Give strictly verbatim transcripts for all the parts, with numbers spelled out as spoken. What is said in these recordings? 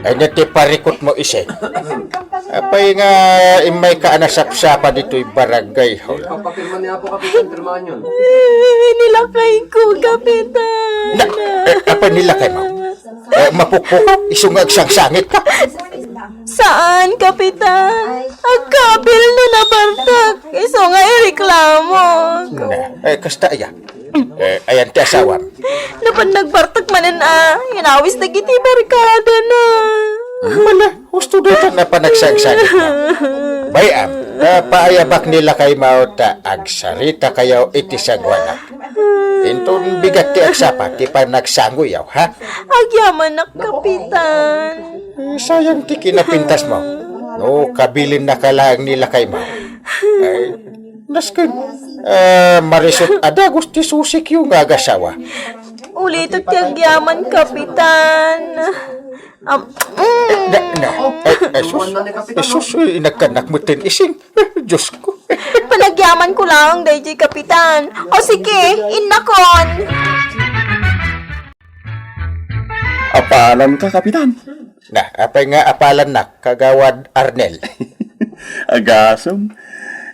Ania ti parikutmo, Iseng? Apay nga immayka a nasapsapa ditoy barangay hall? Papapirma ni Apo Kapitan, pirmahan yun. Eh, nilakayko, Kapitan. Na, eh, apay nilakaymo? Eh, mapukpok ka? Isu nga agsangsangitka? Saan, Kapitan? Agkabil no nabartak. Isu nga ireklamo. Na, eh, kasta aya. Eh, ayan ti asawam. Napan nagbartak manen a, inawis dagiti barkadana. Mala, husto dayta nga panagsagsagitmo. Bay-am, ta paayabak ni lakaymo ta agsarita kayo iti saguanak. Inton bigat ti agsapa ti panagsangoyaw, ha? Agyamanak, Kapitan. Eh, sayang ti kinapintasmo. No, kabilinnaka laeng ni lakaymo. Ay, nasken, ah, marisut a dagus ti susikyo nga agasawa. Ulitek ti agyaman, Kapitan. Am-, mm. Na, na, ay, ay, sus. Ay, sus, ay, nagkanak mo ten ising. Diyos ko. Panagyaman ko lang, dayjay Kapitan. O sige, innakon. Apalan ka, Kapitan? Na, apay nga apalan na, Kagawad Arnel? Agasem,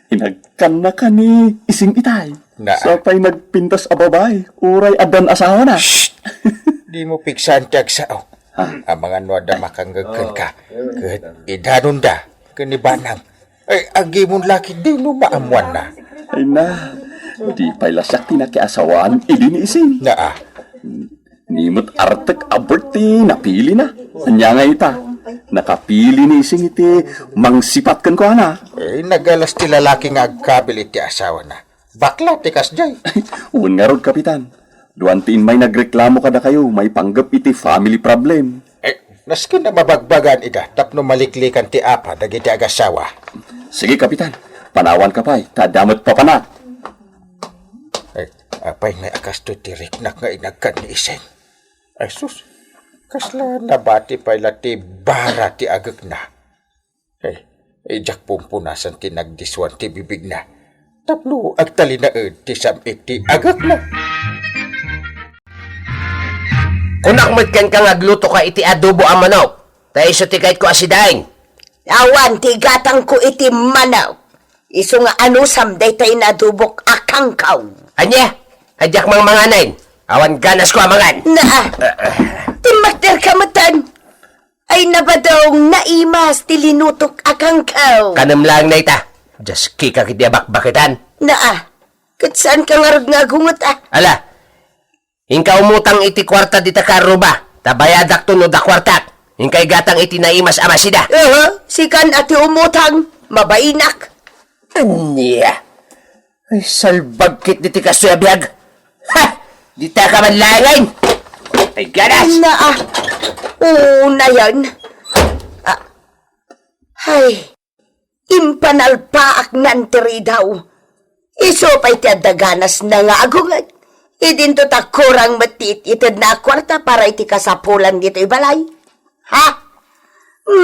inagkan na ka ni Ising Itay. Na. Sa pay nagpintas a babae, uray addan asawa na. Shh! Di mo pigsaan ti agsao. Ha? Amangan no adda makanggegken ka. Oh, yun. Ket idanonda, ken ni Banang. Ay, agimon laki, di no maammuanna. Ay na, di pay la siak ti nakiasawaan idi ni Ising. Naa. Ni met artek a birthday, napili na. Ania nga ita? Nakapili ni Ising iti mangsipat kenkuana. Eh, nagalas ti lalaki nga agkabil iti asawana. Bakla ti kasdiay. Wen ngarud, Kapitan. Duan ti immay nagreklamo kadakayo, maipanggep iti family problem. Eh, nasken a mabagbagaan ida tapno maliklikan ti apa dagiti agasawa. Sige, Kapitan. Panawanka pay, ta adda met papanak. Eh, apay nga kastoy ti riknak nga inagkan ni Iseng? Ay sus, kasla nabati pay la ti bara ti agekna. Eh, idiak pumpunasan ti nagdisuan ti bibigna. Tapno agtalinaed ti sam-it ti agekna. Kunak met kenka nga aglutoka iti adobo a manok. Ta isu ti kayatko a sidain. Awan ti igatangko iti manok. Isu nga anusam daytay nadubok a kangkaw. Ania? Ay diak mangmanganen. Awan ganasko a mangan. Naa. Timmakderka metten. Ay nabadong naimas ti linutok a kangkaw. Kanem laeng dayta. Diaskika iti abakbaketan. Naa. Ket saanka ngarud nga agunget a? Ala. Inka umutang iti kuarta dita kaarruba, ta bayadakto no adda kuartak. Inka igatang iti naimas a masida. Aha, sikan a ti umutang, mabainak. Ania? Ay, salbag ket diti kastoy a biag. Ha! Dita ka man laengen! Ay, ganas! Naa. Unayen. Ah. Ay. Impanalpaaknan ti ridaw. Isu pay ti adda ganasna nga agunget. Idinto ta kurang met ti it-itedna a kuarta para iti kasapulan ditoy balay. Ha?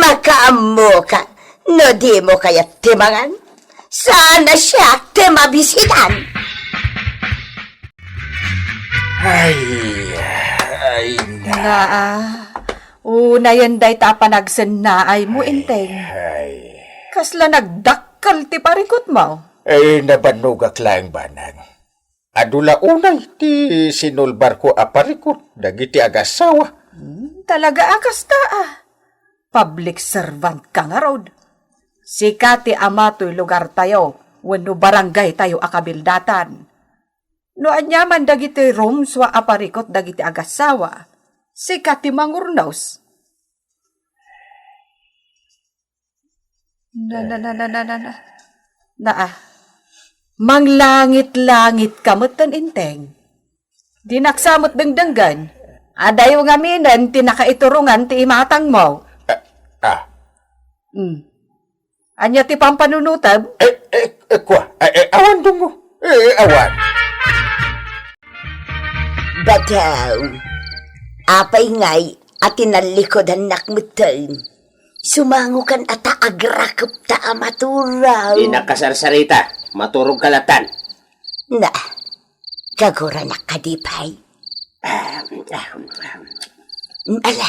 Makaammoka no dimo kayat ti mangan? Saan a siak ti mabisitan? Ay, ay, na. Naa, unayen dayta a panagsennaaymo, Ay, Enteng. Ay. Kasla nagdakkel ti parikutmo? Ay, nabannogak laeng, Banang. Adu la unay ti sinulbarko a parikut dagiti agasawa. Hmm, talaga a kasta, a. Public servant ka ngarud. Sika ti ama toy lugartayo wenno barangaytayo a kabildatan. No aniaman dagiti rumsua a parikut dagiti agasawa, sika ti mangurnos. Na, na, na, na, na, na, na. Naa. Manglangit-langit ka metten, Enteng. Dinak sa met dengdenggen. Adayo ngaminen ti nakaiturongan ti imatangmo. Ah, ah. Hmm. Ania ti pampanunotem? Eh, eh, eh, kua. Eh, eh, awan, Dungo. Eh, eh, awan. Bagaw. Apay ngay a tinallikudannak metten? Sumangokan a ta agrakepta a maturaw. Di nakasarsarita. Maturog ka latan. Na, kaguranak kadi pay? Ah, ah, ah. Ala,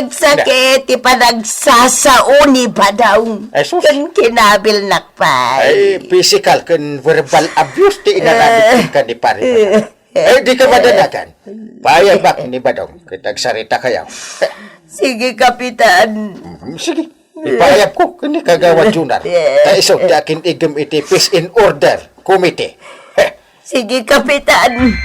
Nagsakit ti panagsasao ni Badong. Ay, sus. Ken kinabilnak pay. Ay, physical ken verbal abuse ti inaramid Eh. Kenka ni Pare Badong. Eh, di ka madanagan. Paayabak ni Badong, ket agsaritakayo. Sige, Kapitan. Mm, sige. Ipaayabko ken ni Kagawad Junar. Eh. Ta isu ti akin-igem iti peace and order committee. Heh. Sige, Kapitan.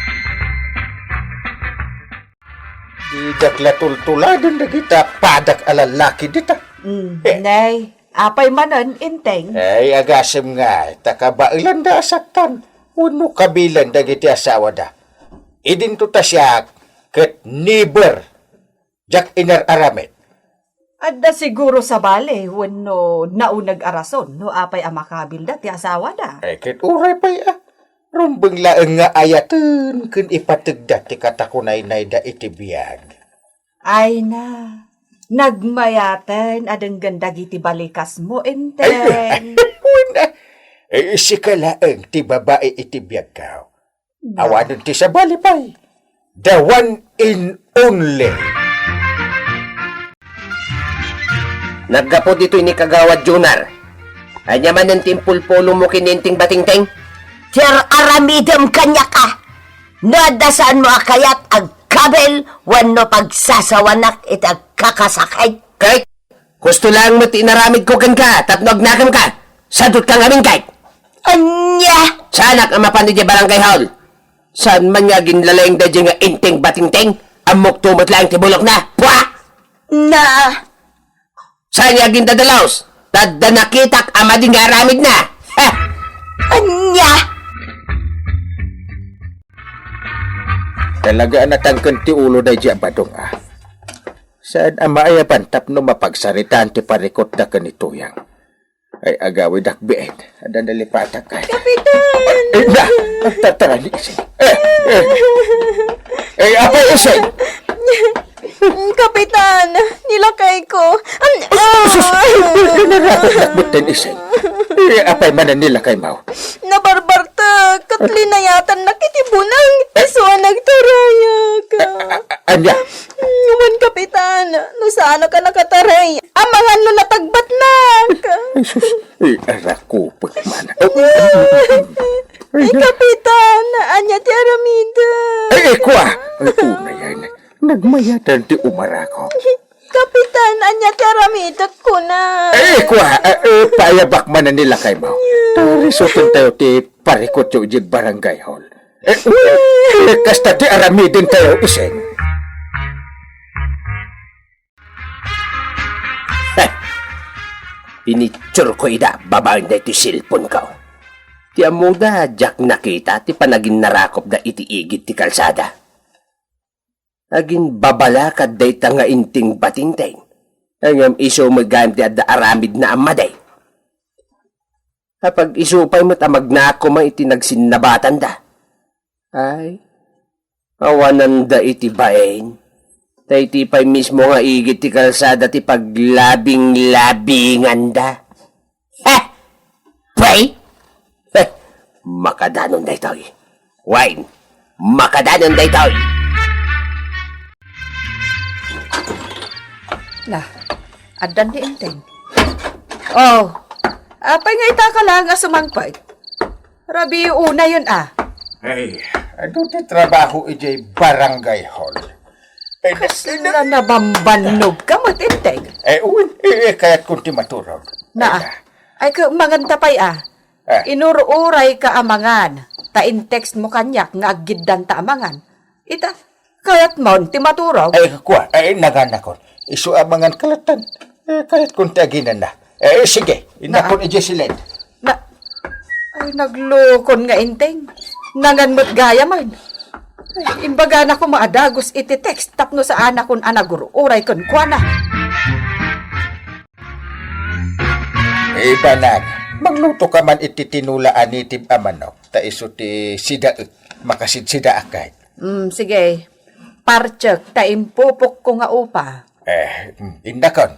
Didak la tultuladen dagita padak a lallaki dita. Mm, Eh. Nay, apay manen, Enteng? Ay, agasem nga, ta kabaelanda a saktan. Wenno kabilen dagiti asawada. Idinto ta siak, ket never, diak inar-aramid. Adda siguro sabali wenno nauneg a rason no apay a makabilda ti asawada. Ay, ket uray pay a. Rumbeng laeng nga ayaten ken ipategda ti katakunaynayda iti biag. Ay na, Nagmayaten a denggen dagiti balikasmo, Enteng. Wen, eh, sika laeng ti babai iti biagko. Awanen ti sabali pay. The one and only. Naggapu ditoy ni Kagawad Junar. Ania manen ti impulpulongmo ken ni Enteng Batingteng? Ti ar-aramidem kaniak a. No adda saanmo a kayat, agkabil wenno pagsasawanak iti agkakasakit. Kay, husto laeng met ti inaramidko kenka tapno agnakemka. Sadutka ngamin, kay. Ania? Saanak a mapan idiay barangay hall. Saan man nga aginlalaing daydiay nga Enteng Batingteng? Ammokto met laeng ti bulokna. Pua! Na. Saan nga agindadalos? Tadda nakitak a madi nga aramidna. Ha! Ania? Talaga a natangken ti ulo daydiay a badong a. Saan a maayaban tapno mapagsaritaan ti parikutda ken ni Tuyang. Ay, agawidak biit. Adda nalipatak kay. Kapitan! Ay, na! Agtatara ni Ising. Eh, eh. Eh, apay Ising? Kapitan, nilakay ko. Am-, Sus! Ay, naratak na butin Ising. Eh, apay man ang nilakay mo? Nabarbarta, ket linayatannak iti bunang, isu a nagtarayak. A-, a-, anya? Ngem, Kapitan, no saanak a nakataray, amangan no natagbatnak. Ay, sus. Eh, arakupot man. Ay, Kapitan, anya ti aramidek? Ay, ay, kua. Ay, unay, ay, nagmayatan ti umarako. Kapitan, ania ti aramidek, kuna? Eh, kua, eh, eh, paayabak man a nilakay mo. Parisuten tayo ti parikutyo iti barangay hall. Eh, eh, kasta ti aramiden tayo, Ising. Eh, pinitsur ko ida, babaen da iti cellphone ko. Ti ammoda, diak nakita ti panaginnarakopda iti igid ti kalsada. Aginbabalakad dayta nga Enteng Batingteng. Ngem isu met gayam ti adda aramidna a madi. Apag-isu pay met a magnaak koma iti nagsinnabatanda. Ay, awananda iti bain. Ta iti pay mismo nga igid ti kalsada ti paglabing-labinganda. Ha! Pay? Heh, makadanon daytoy. Wen, makadanon daytoy. Na, addan ni Enteng. Oh, apay nga ita ka laeng a sumangpet? Rabii unayen a. Ay, adu ti trabaho idiay barangay hall. Ay, Kasla nabambannog ka met, Enteng. Eh, uy, eh, eh, kayat kun ti maturog. Na, Ay, ay, ka, mangan ta pay, ah. Ah. Inur-uray ka a mangan, ta in-text mo kaniak nga aggiddanta a mangan. Ita, kayat mon ti maturog? Ay, kua, ay, nanganakon. Isu a mangan kalatan. Eh, kayat kun ti aginana. Eh, sige, innakon idiay siled. Na, ay, naglukon nga Enteng. Nangan met gayam. Ay, imbagana koma a dagus iti text tapno saanakon a nagur-uray kenkuana. Eh, Banag, mangluto ka man iti tinola a native a manok, ta isu ti sidaek, makasidsidaak kay. Mm, sige. Partsek, ta impupokko nga upa. Eh, mm, innakon.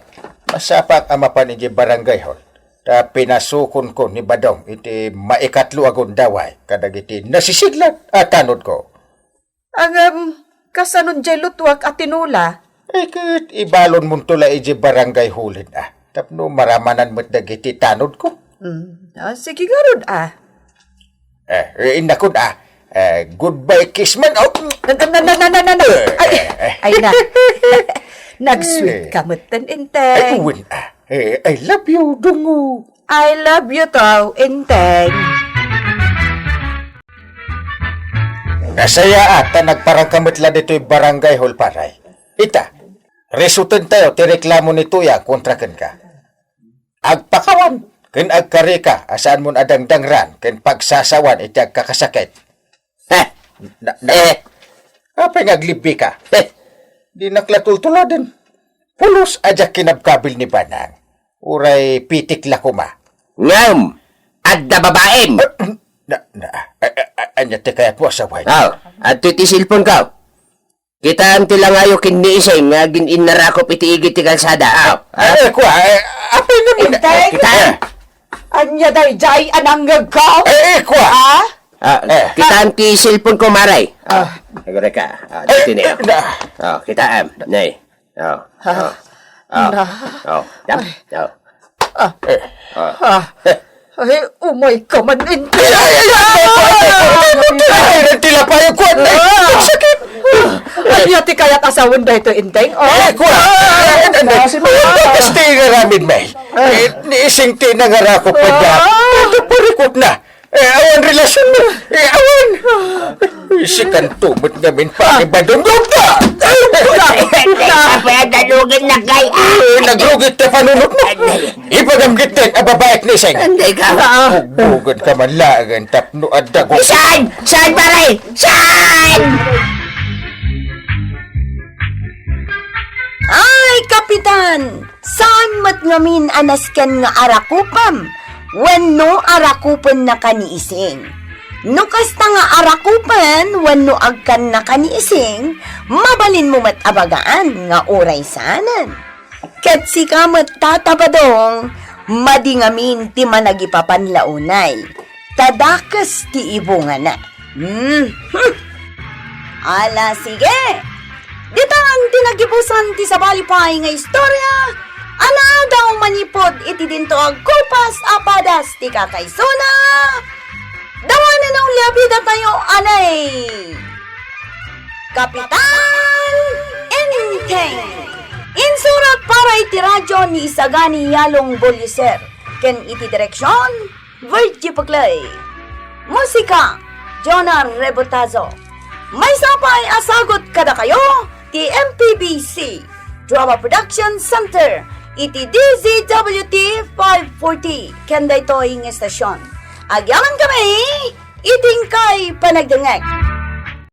Masapang a mapan idiay barangay hall. Ta pinasukonko ni Badong iti maikatlo a gundaway kadagiti nasisiglat a tanodko. Ngem, kasano diay lutuak a tinola? Eh, ket ibalonmonto la idiay barangay hall-en, ah. Tapno maramanan met dagiti tanodko. Mm. Ah, sige ngarud, ah. Eh, eh, innakon, ah. Eh, goodbye kiss man. Oh. Na, na, na, na, na, na, na. Eh, Ay, eh, eh. ay na. Nag-sweet Eh. ka met ten, Enteng. Ay, wen, ah. Eh, I love you, Dungo. I love you too, Enteng. Nasayaat ta nagparangka met la ditoy barangay hall, paray. Ita, risuten tayo ti reklamo ni Tuyang kontra kenka. Agpakawan ken agkarika a saanmon a dangdangran ken pagsasawan iti agkakasakit. Heh! Na, na, Eh! apay nga aglibbi ka? Heh! Dinak la tultuladen. Pulos a diak kinabkabil ni Banang. Uray pitik la koma. Ngem, adda babaem. Ah, na, na, a, a, a, ania ti kayatmo a sawen? Aw, adtoy ti cellphone ko. Kitaem ti langayo ken ni Iseng nga agin-innarakup iti igid ti kalsada. Ah, ah. Ay, kua, eh, apay naman? Intay? Kitaem. Ania daydiay a nangngegko? Eh, eh, kua. Ah? Ah, Eh. Kitaem ti cellphone ko, Maray. Ah. Agurayka. Ah, Eh, dito na. eh, na. Ah, kitaem. Nay. Ah, Ah. ah, ah. Na. Ah, yap. Ay. Ah. Ah. Eh. Ah. Ah. Eh. Ay, umay ka man, Inteng. Ay, ay, ay, ay, ay, ay, ay, ay, ay, tilapay ko, ay, Ah. Sakit. Ania ti kayat a sawen daytoy, Inteng? Oh. Eh, kua. Ah, Eh, eh, eh, si Mama. Basta nga ramin, May. Ah. Eh, ni Iseng ti nangarakup kaniak. Ah. Ito, parikot na. Eh, awan relasyon mo. Eh, awan. Sikanto met ngamin pakibadong gupta. Ay, Apo, adalugan na kay, ah. Eh, nagrugit ta panunot mo. Ipagamgit din a babaek ni Iseng. Anday ka. Bugbugan ka man laeng tapno adda ko. Saan? Saan, pare? Saan? Ay, Kapitan! Saan met ngamin a nasken nga arakupem wenno arakupennaka ni Iseng? No kasta nga arakupen wenno agkannaka ni Iseng, mabalinmo met a bagaan nga uray saanen. Ket sika met, Tata Badong, madi ngamin ti managipapan la unay, ta dakes ti ibungana. Hmm. Hmm. Ala, sige. Ditan ti nagibusan ti sabali pay nga istorya a naadaw manipud iti dinto agkupas a padas ti kakaisuna, Dawanan a uliabida tayo, anay! Kapitan Enteng! Insurat para iti radyo ni Isagani Yalong Boliser, ken iti direksyon, Virgie Puclay. Musika, Jonah Rebotazo. Maysa pay a sagut kadakayo ti M P B C Drama Production Center iti D Z W T five forty ken daytoy nga estasyon. Agyamankami iti inkay panagdengngeg.